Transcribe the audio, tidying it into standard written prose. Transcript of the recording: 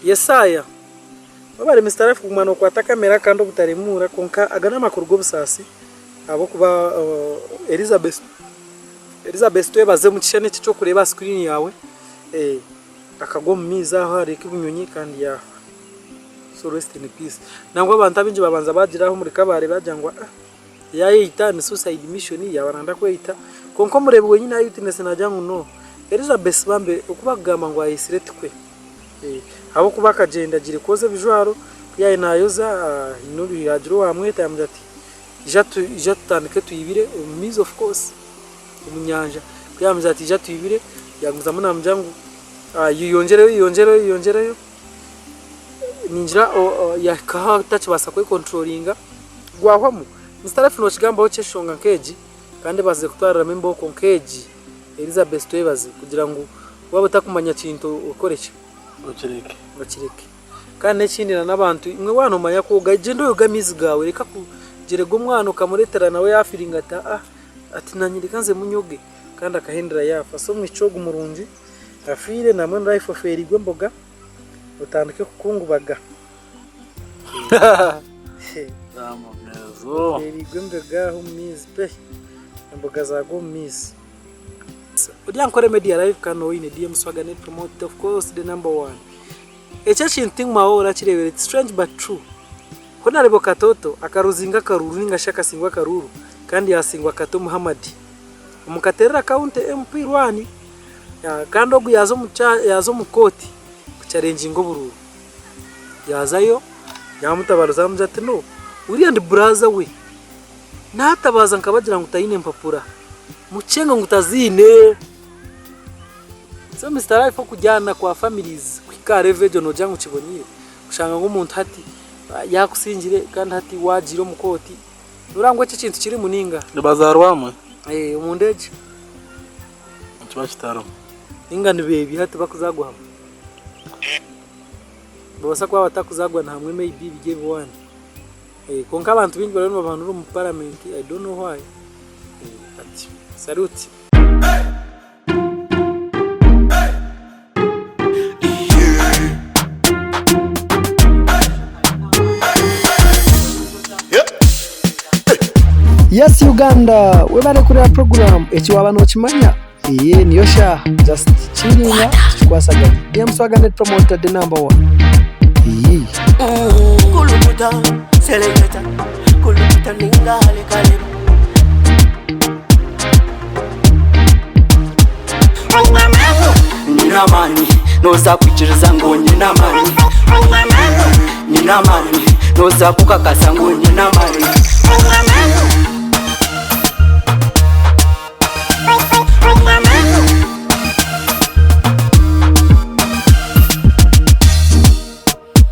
Yesaya, Webare Mister Life kuguma nokwata camera kandi obutaremuura kwonka aga n'amakuru g'obusaasi ahabw'okuba Elizabeth Elizabeth Twebaze omu kishushani eki ekyokureeba aha screen yaawe akagwa omu maizi aho ahari Kibunyonyi kandi yaafa so rest in peace. Nangwa abantu abaingi babanza baagira aho omuri Kabale baagira ngu ah Yaayeyita ni suicide mission yaaba nayenda kweyita kwonka omureebi wenyini eye witness naagira ngu no Elizabeth bambe oku bakugamba ngu ayeyitsire tikwe ahabw'okuba akagyenda agiire kwoza ebijwaro ku yaabaire naayoza haine obu yaagira owaamweta yaamugira ati ija tutandike twibire omu maizi of course omu nyanja ku yaamugira ati ija twibire yaagumizamu naamugira ngu yeyongyereyo yeyongyereyo yeyongyereyo Ningira yahika ahu atakibaasa kwekonturoringa gwahwamu. Mister Life nokigambaho ki enshonga nk'egi kandi ebaasize kutwariramu embooko nk'egi Elizabeth Twebaze kugira ngu waaba otakumanya kintu okore ki? Okireke. Okireke. Kandi n'ekindi na n'abantu imwe waaba nomanya kwoga gyenda oyoge amaizi gaawe reka kugyerega omwana okamureetera nawe yaafiringa ati aa ati nanye reka nzemu nyoge kandi akahendera yaafa. So omwishiki ogu murungi afiire nambwenu Life ofeereirwe emboga. Otandike kukungubaga. Ofeereirwe emboga aho omu maizi pe, emboga zaagwa omu maizi. Oryankore Media Live kandi nooba oine DM Swagger Net Promote of course the number one. Eki ekintu tingumaho orakireebera it's strange but true. Ku nareeba Katoto akaruzinga akaruuru ninga shi akasingwa akaruuru kandi yasingwa Kato Muhammad omu Katerera County MP Rwani kandi ogu yaaza omu yaaza omu kooti kucharenginga oburuuru yaazayo yamutabaruza yamugira ati no uriya ndi buraza we natabaza nkabagira ngu tayine mpapura mukyenga ngu taziine. So Mister Life okugyana kwa families kuhika aha level egyo nogira ngu kiboniire? Kushanga ngu omuntu hati yakusingire kandi hati wagiire omu kooti noreeba ngu ekyo ekintu kirimu ninga? Nibazaarwa hamwe? Omunda egyo. Nikiba kitarimu. Ninga nibeebya hati bakuzaarwa hamwe? Nibabaasa kuba batakuzaarwa na hamwe maybe biri ebiwaani. Kwonka abantu baingi bariyo nibabahanura omu parliament I don't know why but salute. Yes Uganda webare kureba program eki waba nokimanya eye niyo shaaha just chillinga tukikwasaganya DM Swagger Net Promoter the number one iyii. Kulukuta, seleketa, kulukuta ninga hale Nyine amaani noza kwikiriza ngu nyine amaani Nyine amaani noza kukakasa ngu nyine amaani.